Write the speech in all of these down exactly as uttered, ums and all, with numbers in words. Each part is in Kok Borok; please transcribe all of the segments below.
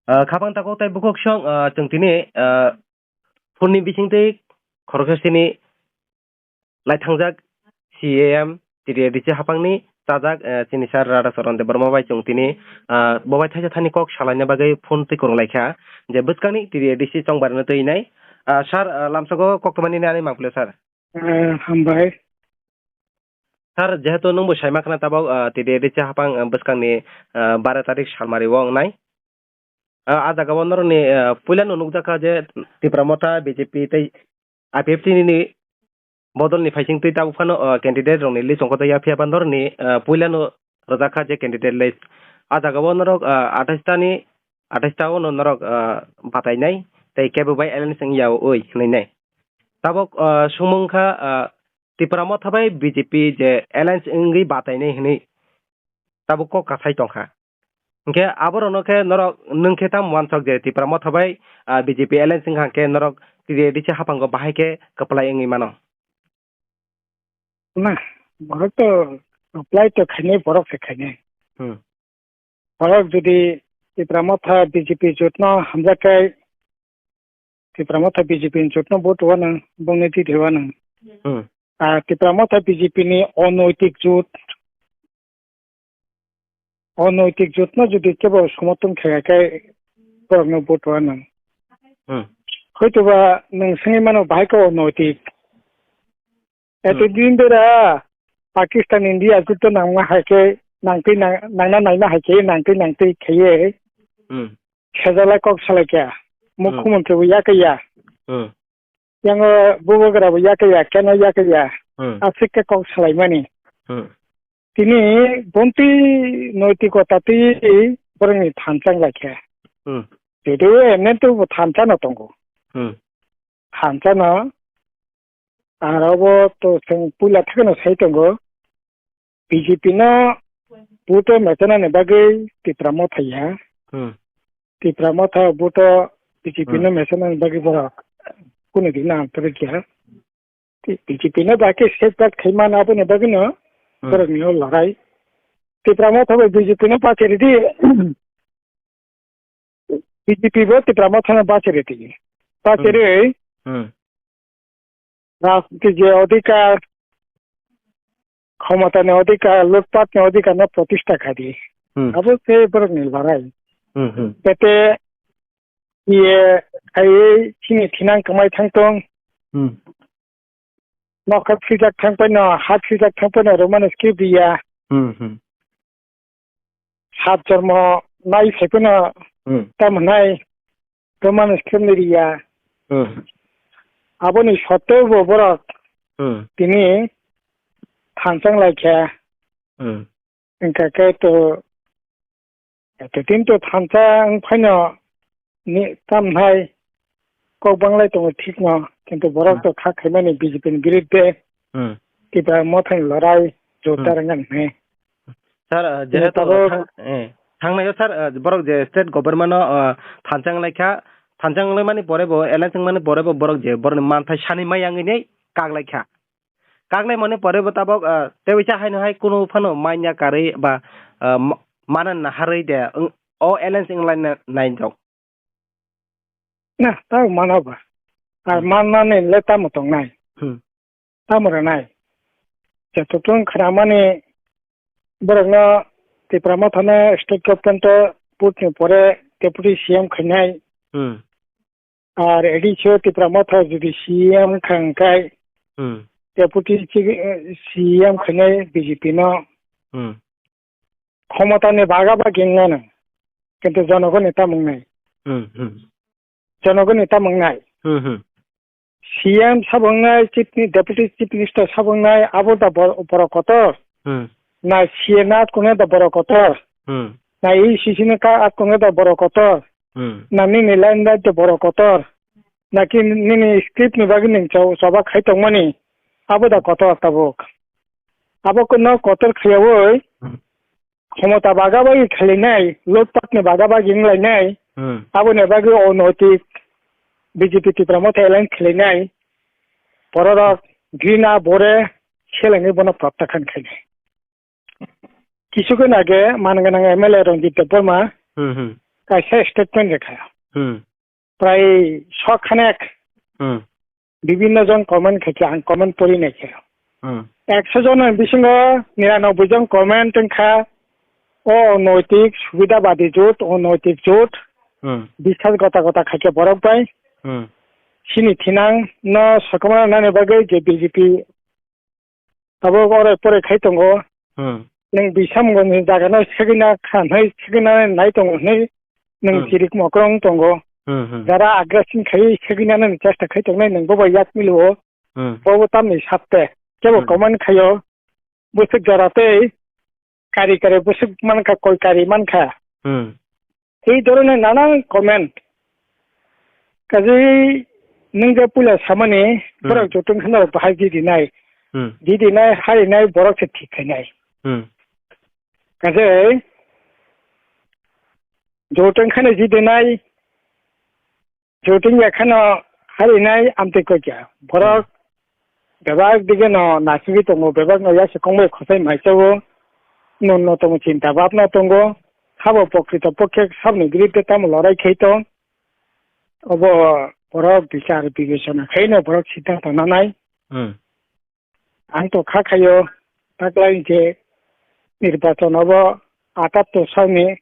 Ah, khapang takhuk tei bukhuk song, ah, chwng tini, ah, phone ni bisingtwi khoroksa sini laithangjak C A M T D A D C haphangni chajak, ah, chini sir Radhacharan Debbarma bai chwng tini, ah, bo bai thaisa thani kok salaina bagwi phone twi kwrwng laikha je bwskangni T D A D C chongbarino twi nai. Ah, sir, ah, lamsogo kok tongmani nani mangpili sir. Eh, hambai. Sir, jehetu nwngbo saima khna tabok, ah, T D A D C haphang, ah, bwskangni, ah, baro tarik salmari o wngnai. Ah, ah jagao norokni, ah, puilano nukjakha je Tipra Motha, B J P tei I P F T ni bodolni phaising twi tabuk phano, ah, candidate rokni list ongkha tei ya, phiya ba norokni, ah, puilano rwjakha je candidate list. Ah jagao norok, ah, athais ta ni, athais ta o no norok, ah, batainai tei kebo bai alliance wngya oi hwnwi nai. Tabok, ah, sumung kha, ah, Tipra Motha bai B J P je alliance wngwi batainai hwnwi tabuk kok kasai tongkha. Hinkhe aborokno khe norok nwng khe tamo wansok je Tipra Motha bai, ah, B J P alliance wngkha hinkhe norok T D A D C haphango bahai khe kwplai wngwi mano? Na, borok to kwplai to khainai, borok se khainai. Hmm. Borok jodi Tipra Motha B J P jotno hamjak khe, Tipra Motha B J P ni jotno vote wanang, bongni twi twi wanang. Hmm. Ah, Tipra Motha B J P ni onaitik jot, onaitik jotno jodi kebo somorthon khe khe borokno vote wanang. Hmm. Hoitoba nwng swngwi mano bahai khe onaitik. Hmm. Eto din dera Pakistan, India jotto nangma hai khe nangtwi nang-, nangna naima hai khe nangtwi nangtwi khaiye. Hmm. Khejalai kok salai kha. Hmm. Mukhyamantri bo yakya. Hmm. Yango bubagra bo yakya, keno yakya. Hmm. Aswk khe kok salaimani. Hmm. Tini bonti noitikota twi borokni thansa wng lai kha. Hmm. Twiwi M N T bo thansa no tongo. Hmm. Thansa no, aro bo to chwng puila thakeno sai tongo. B J P no vote o mechanani bagwi Tipra Motha ya. Hmm. Tipra Motha vote o B J P no Hmm. mechanani bagwi borok kunu dino ang kwrwikya. B J P no ba khe setback khai man aboni bagwi no Hmm. borokni o lorai. Tipra Motha bai B J P no pacheridi. B J P bo Tipra Motha no bacheri twi. Bacheri Hmm. Hmm. rajniti je odhikar, khomota ni odhikar, lutpat ni odhikar no protista khai di. Hmm. Abo se borok ni lorai. Hmm, hmm. Tete iye khai chini thinang kwmai thang tong. Hmm. Nokha swijak thang paino, hat swijak thang paino Roman script riya. Hmm, hmm. Sat jormo nai sai paino Hmm. tamo nai Roman script ni riya. Hmm. Aboni sotteo bo borok Hmm. tini thansa wng lai kha. Hmm. Wngkha khe to, eto din to thansa wng phaino ni tam hai kok banglai tongo thik no, kintu borok Hmm. to kha khaimani B J P ni birudde Hmm. Tipra Mothani lorai jotar Hmm. wngkha hinwi. Sir, uh, jehetu Tabuk thang-, eh, thangnai o sir, uh, borok je state government no, uh, thansa wng lai kha, thansa wng lai mani pore bo, alliance wng mani pore bo borok je borokni manthai sani mai yang hinwi kak lai kha. Kak lai mani pore bo tabok, ah, tei waisa haino hai kunu phano manya karwi ba, ah, ma-, mana naharwi de, wng, o alliance wng lai na-, nai jok. Na, tamo mana ba. Ar Hmm. manmani le tamo tongnai. Hmm. Tamo rwnai. Jototung khwnamani borokno Tipra Mothano state government o vote ni pore deputy C M khainai. Hmm. Ar A D C o Tipra Motha jodi C M wngkha hwnkhe Hmm. Deputy Chief, eh, C M khainai B J P no. Hmm. Khomotani baga bagi wngnai nang. Kintu jonogoni tamo wngnai. Hmm, hmm. Jonogoni tamo wngnai. Hmm, hmm. C M sabo wngnai, Chief Ni-, Deputy Chief Minister sabo wngnai, abo da bor-, borok kotor. Hmm. Na C A na atkungya da borok kotor. Hmm. Na A C C ni ka atkungya da borok kotor. Hmm. Na nini line da borok kotor. Naki nini script ni bagwi nwng cho-, choba khai tongmani, abo da kotor tabuk. Abo no kotor khaiyaui, Hmm. khomota baga bagwi khailainai, lotpatni baga bagwi wnglainai, Hmm. aboni bagwi onaitik B J P Tipra Motha alliance khailainai, bororok grina bore selengwi bono protection khainai. Kisu kheno age man gwnang M L A Ranjit Debbarma Hmm, hmm. kaisa statement rwkha. Hmm. Prai sok khanek Hmm. bibhinno jon comment khaikha, ang comment pori naikha. Hmm. Ekso jon ni bisingo niranoboi jon comment wngkha, o noitik subidabadi jot, o noitik jot, Hmm. biswas gota gota khaikha borok bai. Hmm. Chini thinang no sokomorna nani bagwi je B J P abo ore pore khai tongo. Hmm. Nwng bisamgo ni jaga no segwina kha hwnwi segwina nai tongo hwnwi nwng Hmm. chirik mokrong tongo. Hmm, hmm. Jara agra sing khai segwina nani chesta khai tongnai nwng bobo yak milo. Hmm. Bobo tamni sapte. Kebo Hmm. comment khayo. Bwswk jora tei kari kari bwswk mankha, koi kari mankha. Hmm. Ei dhoroner nanan comment. Kaje nwng je puila samani Hmm. borok joto wngkhano bahai di dinai. Hmm. Di dinai, harinai borok se thik khainai. Hmm. Kaje joto wngkhano di dinai, joto wngya khano harinai amtwi koi kya. Borok Hmm. bebak dige no nasugwi tongo, bebak no yasi kongbai khosai maichao, no no tongo chinta bhabna tongo, habo pokrito pokhe sabni biruddhe tamo lorai khai tong. Obo borok bichar bibechona khaino borok siddhanto nanai. Hmm. Ang to kha khaio, taklai je nirbachon obo atattor salni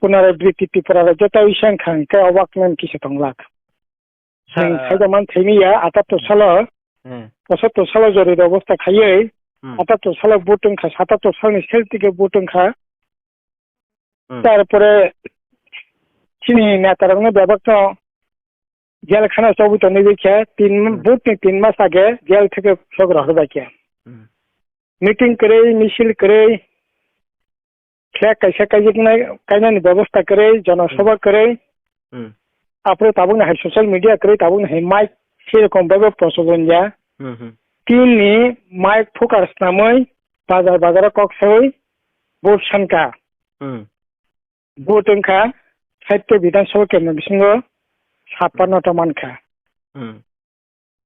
punarabrititi Tripura rajyo ta wngkha hwnkhe obak nang kisa tonglak. Sa- Nwng saida man thwimiya atattor salo, Hmm. pochattor salo jorito obostha khaiwi, Hmm. atattor salo vote wngkha, satattor salni sel tike vote wngkha. Hmm. Tarpore chini netarokno bebakno jel khana chobwi tongwi bai khe, tin, Hmm. vote ni tin mas age jel theke phiyok rohor bai khe. Hmm. Meeting kwrwi, misil kwrwi, flag kaisa kaijak nai, kainani bebosta kwrwi, jonosabha Hmm. kwrwi. Hmm. Aphuru tabukni hai social media kwrwi, tabukni hai mic serokom baibo procholon ya. Hmm, hmm. Tini mic phuka swnamwi bazar bazaro kok sawi vote sanka. Hmm. Vote wngkha sait ta Bidhan Sabha kendro bisingo sappanno ta mankha. Hmm.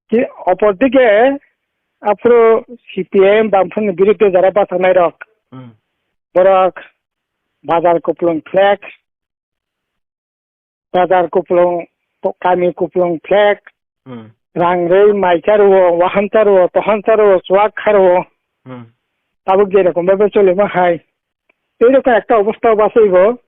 Ki opor dike aphuru C P I M Bamfront ni biruddhe jara bachaknai rok, Hmm. borok bazar kupulung flag, bazar kupulung, kami kupulung flag, Hmm. rang rwi mai cha rwo, wahan cha rwo, tohan cha rwo, chuak kha rwo, Hmm. tabuk je rokom bhabe cholima hai. Ei rokom ekta obostha bachaibo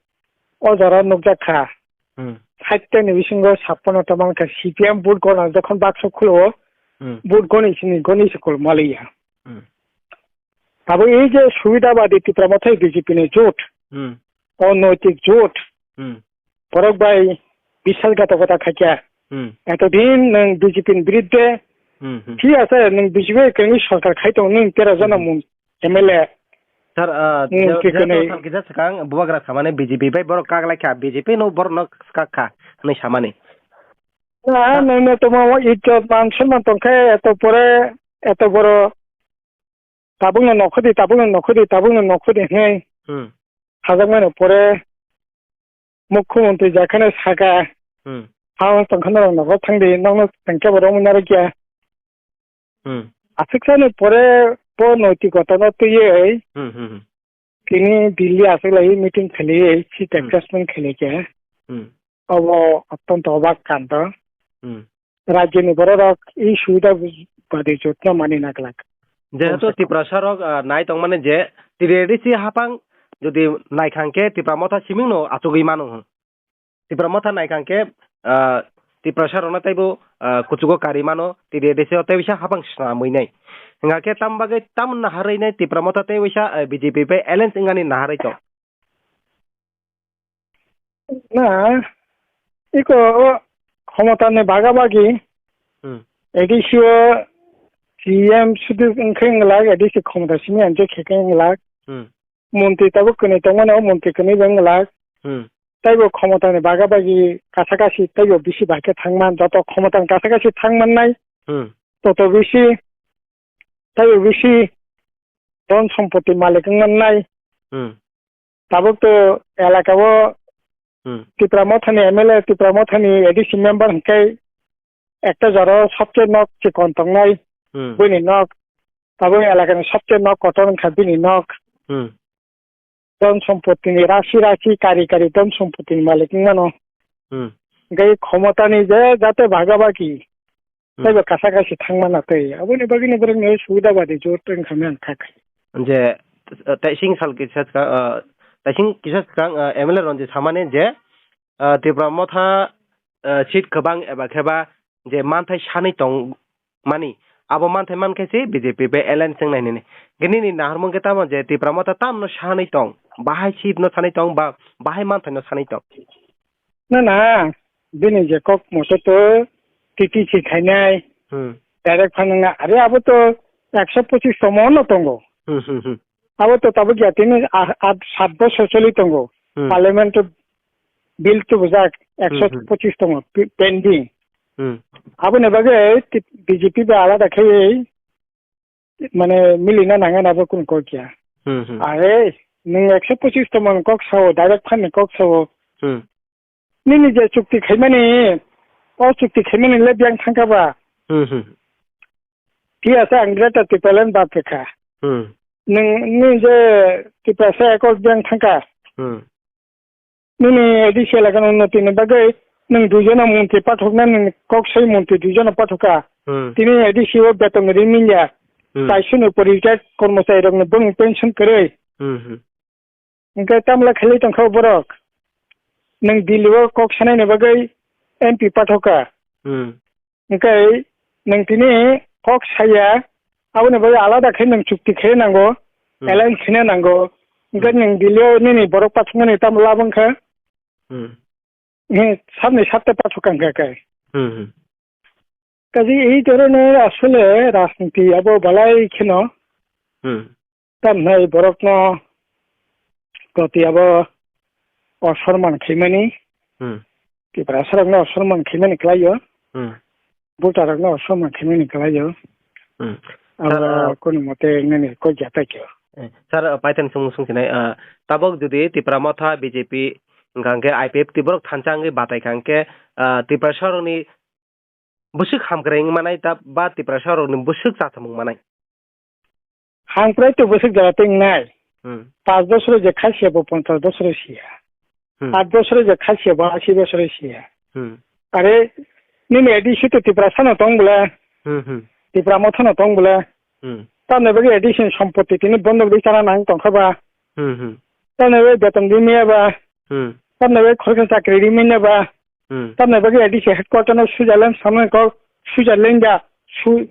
o jora nukjak kha. Hmm. Sait ta ni bisingo sappanno ta mankha C P I M vote gona jokhon baksa khulo, Hmm. vote goni sini goni se kol maliya. Hmm. Abo ei je Subidabadi Tipra Motha B J P ni jot, Hmm. o noitik jot, Hmm. borok bai bisal gata gata khaikya. Hmm. Eto din nwng B J P ni biruddhe, Hmm, hmm. thik ase, nwng B J P kwrwngwi sorkar khai tongo, nwng tero jona Hmm. mung M L A. Sir, ah, Nwng je-, twi jehetu kwrwngwi. Thang kisa swkang bubagra samani B J P bai borok kak lai kha, B J P no borok no kak kha hwnwi samani. Na, Sir. Nwng no tongma ijjot man sonman tongkhe eto pore eto boro tabukno nokhodi, tabukno nokhodi, tabukno nokhodi hwnwi Hmm. sajakmano pore mukhyamantri jakheno saka, Hmm. "Ang tongkha norok nokhor thangdi, nokno tongkhe bo romwi narwkya." Hmm. Aswksani pore bo noitikotono twiwi Hmm, hmm, hmm. tini Delhi aswk lai meeting khaiwi seat Hmm. adjustment khailaikha. Hmm. Obo ottonto obak kando. Hmm. Rajyoni bororok i subida badi jotno mani naglak. Jehetu Tiprasa rok, ah, nai tongmani je T D A D C hapang jodi naikha hwnkhe Tipra Motha simingno achugwi mano hwn. Tipra Motha naikha hwnkhe, ah, Tiprasa rokno teibo, ah, kuchugo kari mano, T D A D C o tei bisa hapang snamwi nai. Hwnkha khe tamo bagwi tamo naharwi nai Tipra Motha tei bisa, ah, B J P bai alliance wngani naharwi tong. Na, iko khomotani bagabagi Hmm. A D C o C M sudu wngkhe wnglak, A D C khomota simi anjek khe khe wnglak. Hmm. Montri tabuk kwnwi tongmani, o montri kwnwi bai wnglak. Hmm. Taibo khomotani bagabagi kasa kasi taibo bisi bai khe thangman, joto khomotani kasa kasi thangmannai, Hmm. toto bisi, taibo bisi dhon sompoti malik wngmannai. Hmm. Tabuk to elaka o Hmm. Tipra Mothani M L A, Tipra Mothani A D C member hwnkhe ekta jora o sobse nok chikon tongnai Hmm. buini nok. Tabuk elakani sobse nok kotor wngkha bini nok. Hmm. Dhon sompotini rasi rasi kari kari dhon sompotini malik wngmano. Hmm. Hingke khomotani je jate bagabaki, hmm, teibo kasa kasi thangmana tei. Aboni bagwino borokni subida badi jot wngkha meng kha khai. Je, eh, taising sal kisa swkang, eh, taising kisa swkang, eh, M L A Ranjit samani je, eh, Tipra Motha, eh, seat kwbang eba kheba je manthai sanwi tong mani, abo manthai mankhe se B J P bai alliance wngnai nini. Nini naharmung khe tamo je Tipra Motha tamno sanwi tong, bahai seat no sanwi tong ba bahai manthai no sanwi tong. Na, na, bini je kok moto to T T C khainai, hmm, direct phan wngna, are abo to ekso pochis tomo no tongo. Hmm, hmm, hmm. Abo to tabuk ya tini a-, at sat bosor choli tongo. Hmm. Parliament to bill to bujak hmm, hmm, ekso pochis tongo, pe-, pending. Hmm. Aboni bagwi ti-, B J P bai alada khe mane milina nangya na bo kunu kok ya. Hmm, hmm. Are, nwng ekso pochis tongmani kok sao, direct phan ni kok sao. Hmm. Nini je chukti khaimani, o chukti khaimani le biyang thangkha ba. Hmm, hmm. Phiya sa ang Greater Tipraland ba pekha. Hmm. Nwng, nini je Tiprasa Accord biyang thangkha. Hmm. Nini A D C elakani unnotini bagwi nwng duijono montri pathokna nini kok sai montri duijono pathoka. Hmm. Tini A D C o beton rimanya. Hmm. Kaisuni upor retired kormochari rokno bwng pension kwrwi. Hmm, hmm. Hwnkhe tamla khailai tongkha o borok. Nwng Delhi o kok sanaini bagwi M P pathoka. Hmm. Hwnkhe nwng tini kok saya, aboni bagwi alada khe nwng chukti khe nango, hmm, alliance khina nango. Hwnkhe hmm, nwng Delhi o nini borok pathokmani tamo lab wngkha? Hmm. He, sabni sabta pathok wngkha khe. Hmm, hmm. Kaje ei dhoroner asole rajniti abo balai kheno. Hmm. Tamnai borokno proti abo osorman khaimani, hmm, Tiprasarokno osorman khaimani khlaio, hmm, voterrokno osorman khaimani khlaio. Hmm. Abo sir, ah, kunu mote nini kok jatai khe. Eh, sir, ah, paithan sung sung sinai, ah, tabok jodi Tipra Motha B J P hwnkha hwnkhe I P F T borok thansa wngwi batai kha hwnkhe, ah, Tiprasarokni bwswk hamkrai wng manai ta ba Tiprasarokni bwswk chachomung manai? Hamkrai to bwswk jora tei wngnai. Hmm. Panch bosoro je kha siya bo ponchas bosoro siya. Hmm. Aat bosoro je kha siya bo asi bosoro siya. Hmm. Are nini A D C to Tiprasano tong bole. Hmm, hmm. Tipra Mothano tong bole. Hmm. Tamni bagwi A D C ni sompoti tini bondok di chana nang tongkha ba. Hmm, hmm. Tamni bagwi beton di miya ba. Hmm. Tamni bagwi khoroksa chakri di miya ba. Hmm. Tamni bagwi A D C headquarter no Switzerland samani kok Switzerland da Su-,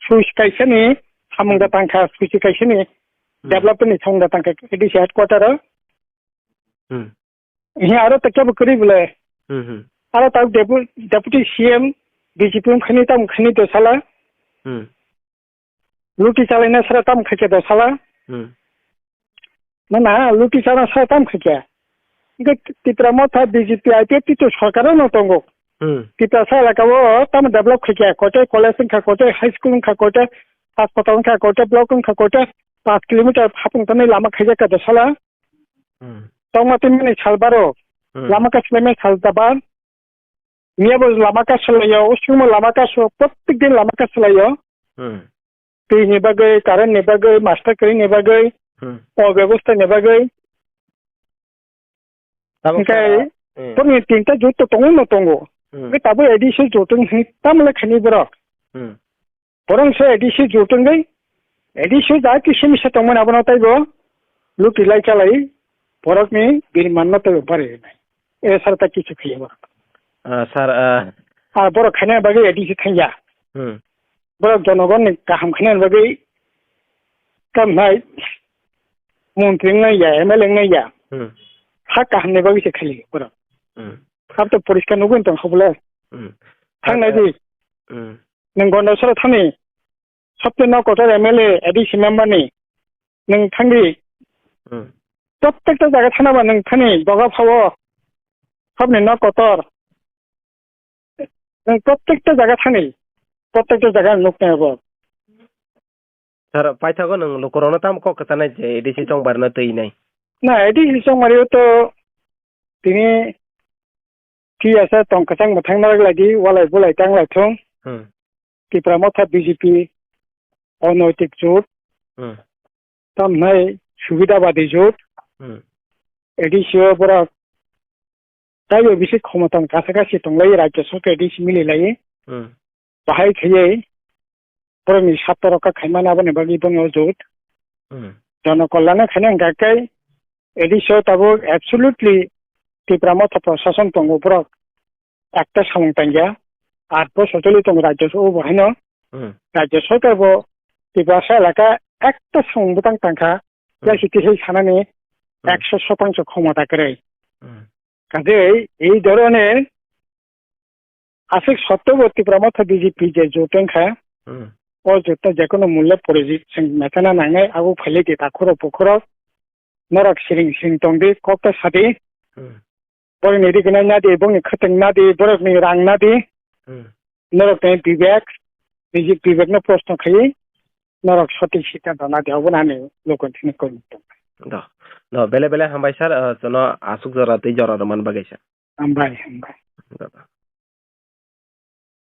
Swiss kaisa ni samung da tangkha, Swiss kaisa ni hmm, development ni samung da tangkha A D C headquarter o. Hmm. He aro ta kebo kwrwi bole. Hmm, hmm. Aro ta depu-, deputy C M B J P wngkhani ta wngkhani do sala. Hmm. Luti chalaina sara tam khaikhe do sala. Hmm. Mana luti chana sara tam khaikhe. Hingke Tipra Motha B J P I P F T to sorkar no tongo. Hmm. Tiprasa elaka o tam develop khaikhe. Kote college wngkha, kote high school wngkha, kote hospital wngkha, kote block wngkha, kote paanch kilometer hapung tanai lama khaijak kha do sala. Hmm. Tongma tini mani sal baro. Hmm. Lama kaslai mani sal dabar. Miya bo lama kaso laio, usungmo lama kaso, prottek din lama kaso laio. Hmm. Twi ni bagwi, current ni bagwi, master kwrwi ni bagwi, hmm, o bebosta ni bagwi. Tabuk hingke sa-, hmm, borokni tinta jut to tongo no tongo. Hmm. Hingke tabuk A D C jut wng hini tamle khani borok. Hmm. Borok se A D C jut wngwi, A D C ja kisim se tongmani abono taibo luti lai chalai borokni bini manno taibo bari rinai. E sar ta kichu khiya borok. Ah, sir, ah. Ah, borok khaina bagwi A D C thangya. Hmm. Borok jonogonni kaham khaina bagwi kamnai montri wngnai ya, M L A wngnai ya. Hmm. Ha kaham ni bagwi se khali borok. Hmm. Hab to poriskar nugwi tong kha bole. Hmm. Thangnai di. Hmm. Nwng Gondasoro thani. Sabte no kotor M L A, A D C member ni nwng thangdi. Hmm. Prottekta jaga thana ba nwng thani doga phao. Sabni no kotor. Nwng prottekta jaga thani. Prottekta jaga nuknai abo. Sir, paithago nwng lukurokno tamo kok kwchanai je A D C chongbarino twi nai? Na, A D C chongbario to tini T S A tong kwchang mwthang narwk lai di, walai bulai tang lai thung. Hmm. Tipra Motha B J P, onoitik jut, hmm, tamhwnai subidabadi jut, Hmm. A D C o borok taibo bisi khomotang kasa kasi tonglai, rajya sorkar A D C mililai. Hmm. Bahai khaiye borokni satorok kha khaimani aboni bagwi bono jut. Hmm. Jono kollano khaina hwnkha khe A D C o tabuk absolutely Tipra Motha Prashason tongo, borok ekta samung tangya. Aat bosor choli tongo rajya so, obo haino Hmm. rajya sorkar bo Tiprasa elaka ekta samung bwtang tangkha. Hmm. Jai siti hai sanani Hmm. ekso shotangso khomota kwrwi. Hmm. Kaje ei dhoroner aswk sotto bo Tipra Motha B J P je jut wngkha, Hmm. o jotno jekono mullo porojit chwng mechana nangnai, abo phailai di takhurok bukhurok, norok siring siring tongdi, kok ta sadi, Hmm. borokni riginai nadi, bongni khwtwng nadi, borokni rang nadi, Hmm. norokni bibek, niji bibekno proshno khaiwi, norok sotik siddhanto nadi, obono ani lokoni thani koi tong. Do, do, bele bele hambai sir, ah, jono aswk jora tei jora rwmani bagwi sir. Hambai, hambai.